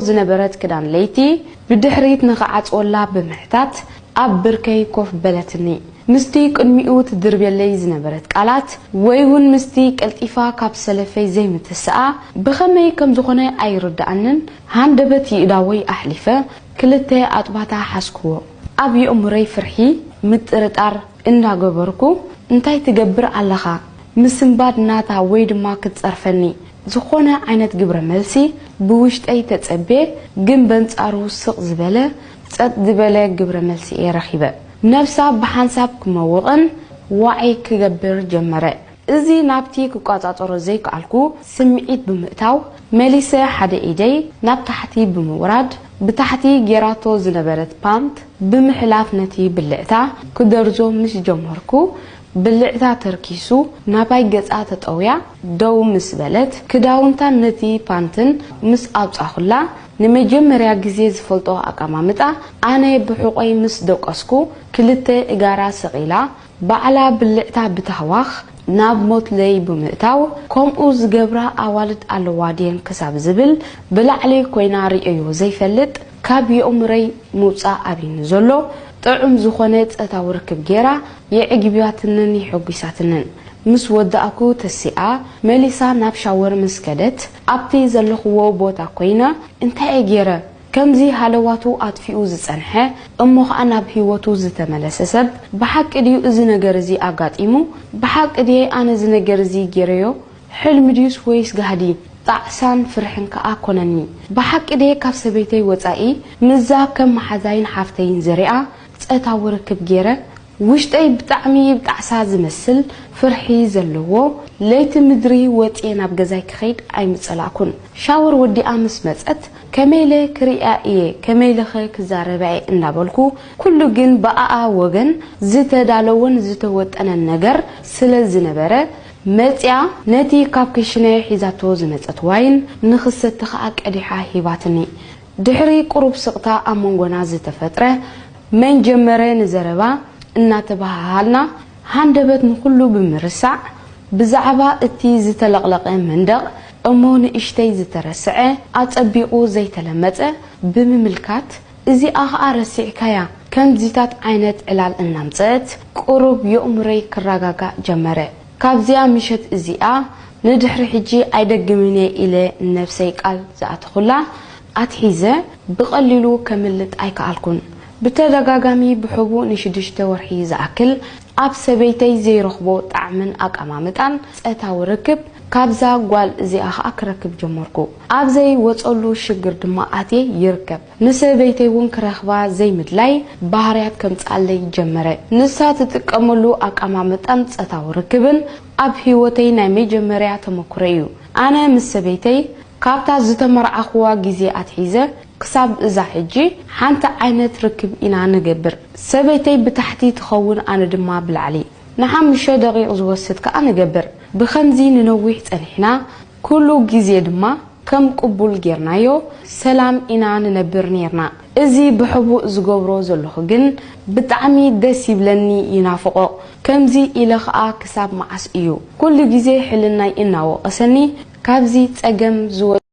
ዝነበረት ክዳን ለይቲ ብድሕሪት ንኽዓጽወላ ብምሕታት ኣብ ብርከይ ኮፍ በለትኒ። ምስቲ ቅድሚኡ ትድርብየለይ ዝነበረት ቃላት ወይ እውን ምስቲ ቀልጢፋ ካብ ሰለፈይ ዘይምትስኣ ብኸመይ ከም ዝኾነ ኣይርድኣንን። ሃንደበት ይእዳወይ ኣሕሊፈ ክልተ ኣጥባታ ሓዝክዎ። ኣብ የእምሮይ ፍርሒ፣ ምጥርጣር እናገበርኩ፣ "እንታይ ትገብር ኣለኻ?" ምስንባድ ናታ ወይ ድማ ክትጸርፈኒ ዝኾነ ዓይነት ግብረ መልሲ ብውሽጠይ ተጸቤ፣ ግን በንጻሩ ስቕ ዝበለ፣ ጸጥ ዝበለ ግብረ መልሲ እየ ረኺበ። ነብሳ ብሓንሳብ ክመውቕን ዋዒ ክገብር ጀመረ። እዚ ናብቲ ክቋጻጸሮ ዘይከኣልኩ ስምዒት ብምእታው፣ መሊሰ ሓደ ኢደይ ናብ ታሕቲ ብምውራድ፣ ብታሕቲ ጌራቶ ዝነበረት ፓንት ብምሕላፍ ነቲ ብልዕታ ክደርዞ ምስ ጀመርኩ፣ ብልዕታ ተርኪሱ ናባይ ገጻ ተጠውያ ደው ምስ በለት፣ ክዳውንታን ነቲ ፓንትን ምስ ኣውጻኹላ፣ ንመጀመርያ ግዜ ዝፈልጦ ኣቀማምጣ፣ ኣነ ብሕቖይ ምስ ደቀስኩ፣ ክልተ እጋራ ሰቒላ፣ ባዕላ ብልዕታ ብታህዋኽ ናብ ሞትለይ ብምእታው፣ ከምኡ ዝገብራ ኣዋልድ ኣለዋ ድየን ክሳብ ዝብል ብላዕሊ ኮይና ርእየዮ ዘይፈልጥ፣ ካብ የእምሮይ ምውጻእ ኣብዩኒ ዘሎ ጥዑም ዝኾነ ጾታዊ ርክብ ጌራ የዕጊባትንን የሐጒሳትንን። ምስ ወዳእኩ ተሲኣ መሊሳ ናብ ሻወር ምስ ከደት፣ ኣብቲ ዘለኽዎ ቦታ ኮይና፣ "እንታይ እየ ጌረ?" ከምዚ ሃለዋቱ ኣጥፊኡ ዝጸንሐ፣ እሞ ኸኣ ናብ ህይወቱ ዝተመለሰ ሰብ፣ ብሓቂ ድዩ እዚ ነገር እዚ ኣጋጢሙ? ብሓቂ ድየ ኣነ እዚ ነገር እዚ ገይረዮ? ሕልሚ ድዩስ ወይስ ጋህዲ? ጣዕሳን ፍርሕን ከኣ ኮነኒ። ብሓቂ ድየ ካብ ሰበይተይ ወጻኢ ምስዛ ከም መሓዛይን ሓፍተይን ዘሪኣ ጸታዊ ርክብ ገይረ? ውሽጠይ ብጣዕሚ ጣዕሳ ዝመስል ፍርሒ ዘለዎ፣ ለይቲ ምድሪ ወጽየ ናብ ገዛይ ክኸይድ ኣይምጸላእኩን። ሻወር ወዲኣ ምስ መጸት፣ "ከመይለ ክርእያ እየ፣ ከመይለኸ ክዛረባ እየ?" እንዳበልኩ፣ ኩሉ ግን ብኣኣ ወገን ዝተዳለወን ዝተወጠነን ነገር ስለ ዝነበረ፣ መጽያ ነቲ ካብ ክሽነ ሒዛቶ ዝመጸት ዋይን ንኽሰቲ ኸኣ ቀዲሓ ሂባትኒ። ድሕሪ ቁሩብ ስቕታ ኣብ መንጎና ዝተፈጥረ መን ጀመረ ንዘረባ እናተበሃሃልና፣ ሃንደበት ንኹሉ ብምርሳዕ፣ ብዛዕባ እቲ ዝተለቕለቐ መንደቕ እሞ ንእሽተይ ዝተረስዐ፣ ኣጸቢቑ ዘይተለመጸ ብምምልካት፣ "እዚኣ ኸኣ ረሲዕካያ?" ከምዚታት ዓይነት ዕላል እናምጸት፣ ቁሩብ የእምሮይ ክረጋጋእ ጀመረ። ካብዚኣ ምሸት እዚኣ ንድሕሪ ሕጂ ኣይደግምን እየ ኢለ ንነብሰይ ቃል ዝኣተኹላ ኣትሒዘ ብቐሊሉ ከምልጥ ኣይከኣልኩን። ብተደጋጋሚ ብሕቡእ ንሽዱሽተ ወርሒ ዝኣክል ኣብ ሰበይተይ ዘይረኽቦ ጣዕምን ኣቀማምጣን ጸታዊ ርክብ ካብዛ ጓል እዚኣ ኸኣ ክረክብ ጀመርኩ። ኣብ ዘይወጸሉ ሽግር ድማ ኣትየ ይርከብ። ንሰበይተይ እውን ክረኽባ ዘይምድላይ ባህርያት ከምጽኣለይ ጀመረ። ንሳ ትጥቀመሉ ኣቀማምጣን ጸታዊ ርክብን ኣብ ህይወተይ ናይ መጀመርያ ተመኩሮ እዩ። ኣነ ምስ ሰበይተይ ካብታ ዝተመርዓኹዋ ግዜ ኣትሒዘ ክሳብ እዛ ሕጂ ሓንቲ ዓይነት ርክብ ኢና ንገብር። ሰበይተይ ብታሕቲ ትኸውን፣ ኣነ ድማ ብላዕሊ። ንሓሙሽተ ደቂቕ ዝወስድ ከኣ ንገብር። ብኸምዚ ንነዊሕ ጸኒሕና፣ ኩሉ ግዜ ድማ ከም ቅቡል ጌርናዮ ሰላም ኢና ንነብር ኔርና። እዚ ብሕቡእ ዝገብሮ ዘለኹ ግን ብጣዕሚ ደስ ይብለኒ፣ ይናፍቖ። ከምዚ ኢለ ኸኣ ክሳብ መዓስ እዩ? ኩሉ ግዜ ሕልናይ እናወቐሰኒ ካብዚ ጸገም ዝወ-